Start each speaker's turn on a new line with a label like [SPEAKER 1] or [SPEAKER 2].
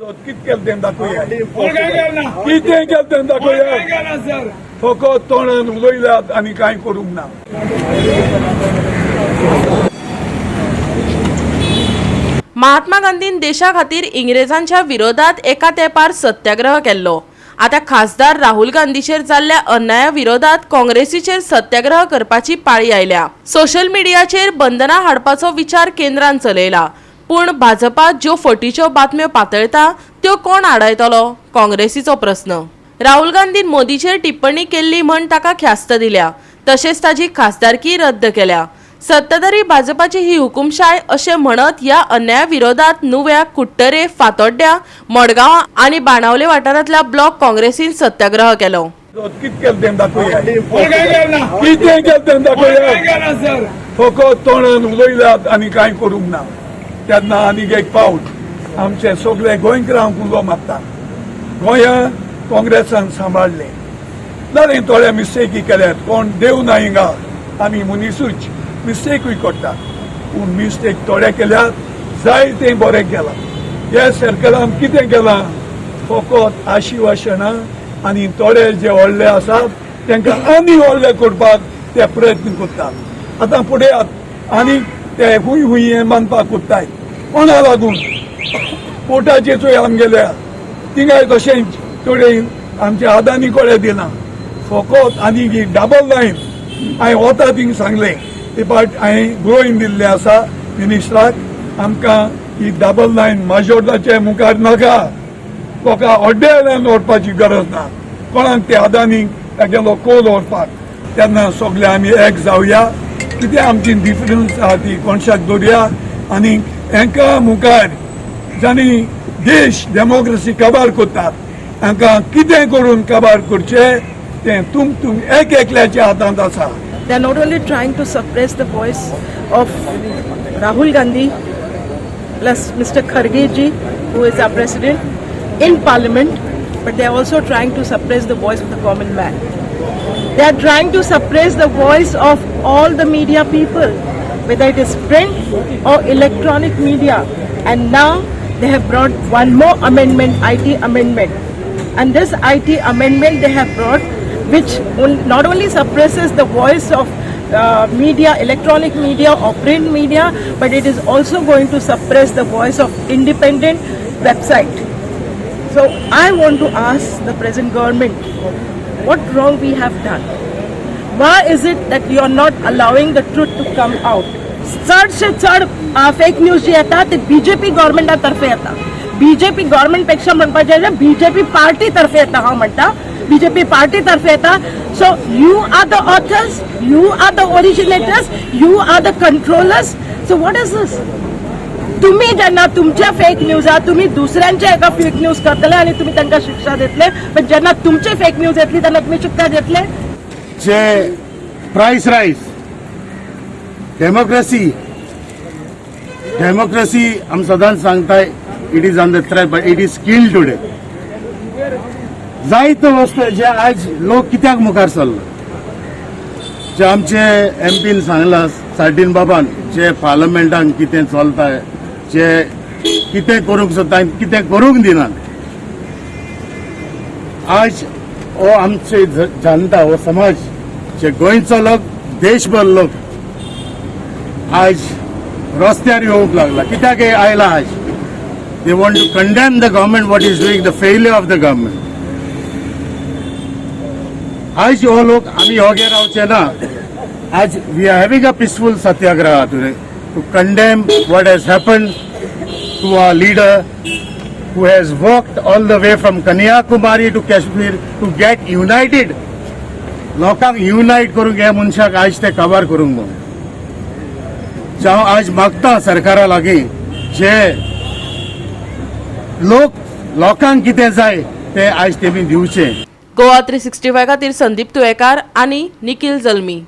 [SPEAKER 1] कित केलें तें दाखोवया, कितें केलें तें दाखोवया. फकत तोंडान उलयल्यात आनी कांय करूंक ना.
[SPEAKER 2] महात्मा गांधीन देशा खातीर इंग्रजांच्या विरोधात एका तेंपार सत्याग्रह केल्लो. आतां खासदार राहुल गांधीचेर जाल्ल्या अन्याया विरोधात काँग्रेसीचेर सत्याग्रह करपाची पाळी आयल्या. सोशल मिडियाचेर बंधनां हाडपाचो विचार केंद्रान चलयला, पूण भाजपा ज्यो फटीच्यो बातम्यो पातळटा त्यो कोण आडायतलो, काँग्रेसीचो प्रस्न. राहुल गांधीन मोदीचेर टिप्पणी केल्ली म्हण ताका ख्यास्त दिल्या, तशेंच ताजी खासदारकी रद्द केल्या. सत्ताधारी भाजपाची ही हुकुमशाय अशें म्हणत ह्या अन्याया विरोधात नुव्या, कुडटरे, फातोड्ड्या, मडगांव आनी बाणावले वाठारांतल्या ब्लॉक काँग्रेसीन सत्याग्रह केलो.
[SPEAKER 1] कित केलें तें दाखोवया, कितें केलें तें दाखोवया. फकत तोंडान उलयल्यात आनी कांय करूंक ना. तेन्ना आनीक एक पावट आमचे सगळे गोंयकारांक उलो मारता, गोंयांत काँग्रेसान सांबाळ्ळें जालें, थोडे मिस्टेकी केल्यात. कोण देव ना हिंगा, आमी मनिसूच, मिस्टेकूय करतात. पूण मिस्टेक थोडे केल्यात, जाय तें बरें केलां. ह्या सरकारान कितें केलां? फकत आशिवासनां आनी थोडे जे व्हडले आसात तांकां आनी व्हडले करपाक ते प्रयत्न करतात. आतां पळयात, आनी ते हुंय हुंय हें बांदपाक कोत्ताय. कोणा लागून? पोर्टाचे चोय, आमगेल्या थिंगाय तशेंच थोडे आमच्या आदानी कडेन दिना. फकत आनी ही डबल लायन हांवें वता थिंग सांगलें, ते पाट हांवें बरोवन दिल्लें आसा मिनिस्टराक, आमकां ही डबल लायन माजोर्डाचे मुखार नाका. लोकां अड्ड्यान व्हरपाची गरज ना कोणाक, ते आदानी तागेलो कोल व्हरपाक. तेन्ना सगळे आमी एक जावया, कितें आमची डिफरन्स आहा ती कोणशाक दवरया आनी हांकां मुखार जांणी देश डेमोक्रेसी काबार करतात हांकां कितें करून काबार करचें तें तुम तुम एक एकल्याच्या हातांत आसा.
[SPEAKER 3] They are not only trying to suppress the voice of Rahul Gandhi plus Mr. Kharge ji, who is our president in parliament, but they are also trying to suppress the voice of the common man. They are trying to suppress the voice of all the media people, whether it is print or electronic media. And now they have brought one more amendment, IT amendment. And this IT amendment they have brought, which not only suppresses the voice of media, electronic media or print media, but it is also going to suppress the voice of independent website. So I want to ask the present government, what wrong we have done? Why is it that you are not allowing the truth to come out? चडशे चड fake news जी येता ते BJP गव्हर्मेंटा तर्फे येता. BJP government पेक्षा म्हणपाचें जाल्यार बीजेपी पार्टी तर्फे येता. हांव म्हणटा, बीजेपी पार्टी तर्फे येता. So you are the authors, you are the originators, you are the controllers. So what is this? तुम्ही जेन्ना तुमच्या फेक न्यूजा, तुम्ही दुसऱ्यांच्या एका फेक न्यूज करतले आणि तुम्ही तांकां शिक्षा दितले, पण जेन्ना तुमचे फेक न्यूज येतली तेन्ना तुम्ही शिक्षा दितले?
[SPEAKER 4] जे price rise, democracy, democracy आमी सदांच सांगताय, it is on the threat, but it is kill today. जायत्यो वस्तू जे आयज लोक कित्याक मुखार सरलो, जे आमचे एमपीन सांगलां, सार्डीन बाबान, जे पार्लमेंटान कितें चलता, जे कितें करूंक सोदता आनी कितें करूंक दिनात. आज हो आमचे जनता, हो समाज, जे गोंयचो लोक, देशभर लोक आज रस्त्यार येवंक लागला. कित्याक हे आयला आज? They want to condemn the government, what is doing, the failure of the government. आज हो लोक आमी योगे रावचे ना. आज we are having a peaceful satyagraha today to condemn what has happen to our leader, who has walked all the way from Kanyakumari to Kashmir to get united. लोकांक युनायट करूंक ह्या मनशाक आयज ते काबार करूंक म्हणून हांव आज मागता सरकारा लागीं, जे लोक लोकांक कितें जाय ते आयज तेमी दिवचें.
[SPEAKER 2] गोवा 365 खातीर संदीप तुयेकार आनी निखिल जल्मी.